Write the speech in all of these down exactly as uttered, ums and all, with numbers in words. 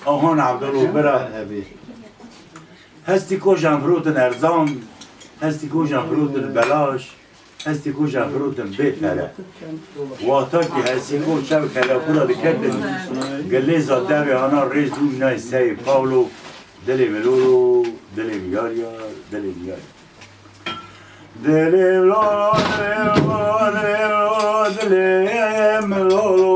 Ahan Evdalo bira. Hestî kojan firotin erzan, hestî kojan firotin belaş, hestî kojan firotin bê pere. Wata ki hestî ko çev kelekura diketin, gilêza devê ana rêz û nayê seyê Pawlo, dilê min lolo, dilê min yar yar, dilê min yar yar. Dilê min lolo, dilê min lolo, dilê min lolo, dilê min lolo.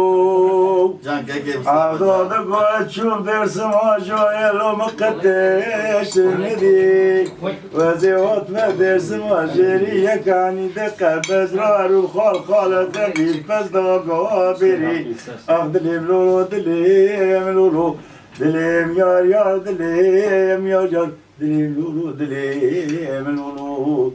Can kekê Mustafa. Evda de goya çûm Dêrsim a joye lo min qetêş nidî. Wezê hot me Dêrsim a jêrî yekanî de qebez rar û xal xale de bîr pez da goha bêrî. Ax dilê min lolo, dilê min lolo, dilê min yar yar, dilê min yar yar. Dilê min lolo, dilê min lolo.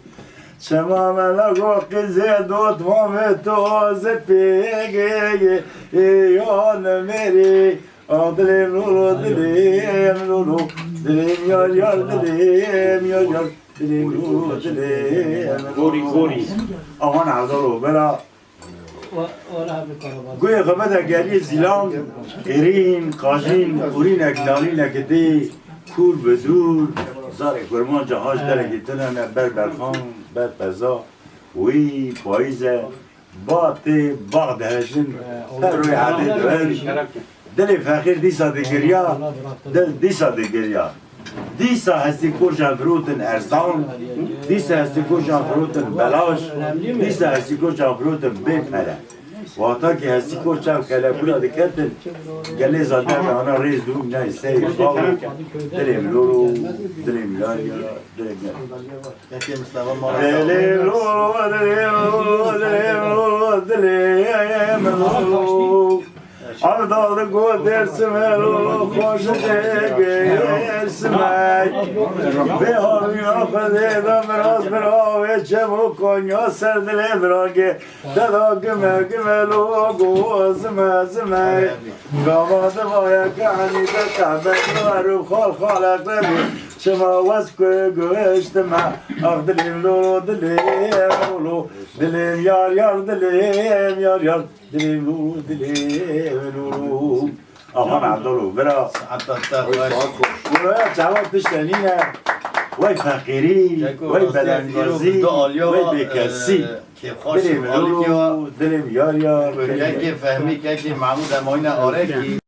Çema me lego qizê dot, ma me to ze pêgê, ê, yan mêrê. A dilê min lolo, dilê min lolo. Dilê min yar yar, dilê min yar yar. Dilê min lolo, dilê min lolo. Gorî, gorî. Aman Evdalo bira. Guhê xwe bide geriyê zîlan, êrîn, qajîn, urînek, nalînek dê, kûr bi dûr, zarê kurmanca haş derekî tune ne, ber berxan, ber peza, wî payîz e, ba tê, bax dihejin, her rûyê erdê diwin. Dilê feqîr dîsa digiriya, dil dîsa digiriya. Dîsa hestî kojan firotin erzan, dîsa hestî kojan firotin belaş, dîsa hestî kojan firotin bê pere. Wata ki hestî ko çav kelekula diketin, gelê zaten ana rêz dû nayê sey bavê, dilê min lolo, dilê min yar yar, dilê min yar yar. Dilê min lolo, dilê min lolo, dilê min lolo, dilê min lolo. Evdal digot Dêrsim e lo, xweşikê Dêrsim e. Vê havîna Xwedê de miraz miravê çem û Konya ser dilê diragê. Deda gime gime lo go zime zime. Gava divaye kehnî de qehbet wer û xal xalek de bî. Çima wez ku goştime. Ax dilê min lolo, dilê min lolo. Dilê min yar yar, dilê min yar yar. Dilê min lolo, dilê min lolo. Aman Evdalo bira. Saeta te xweş. Buraya çawa tişte nîne. Wey feqîrî, wey belengazî, wey bêkesî. Dilê min lolo, dilê min yar yar. Kekê Fehmî, kekê Mahmûd em oyne arekî.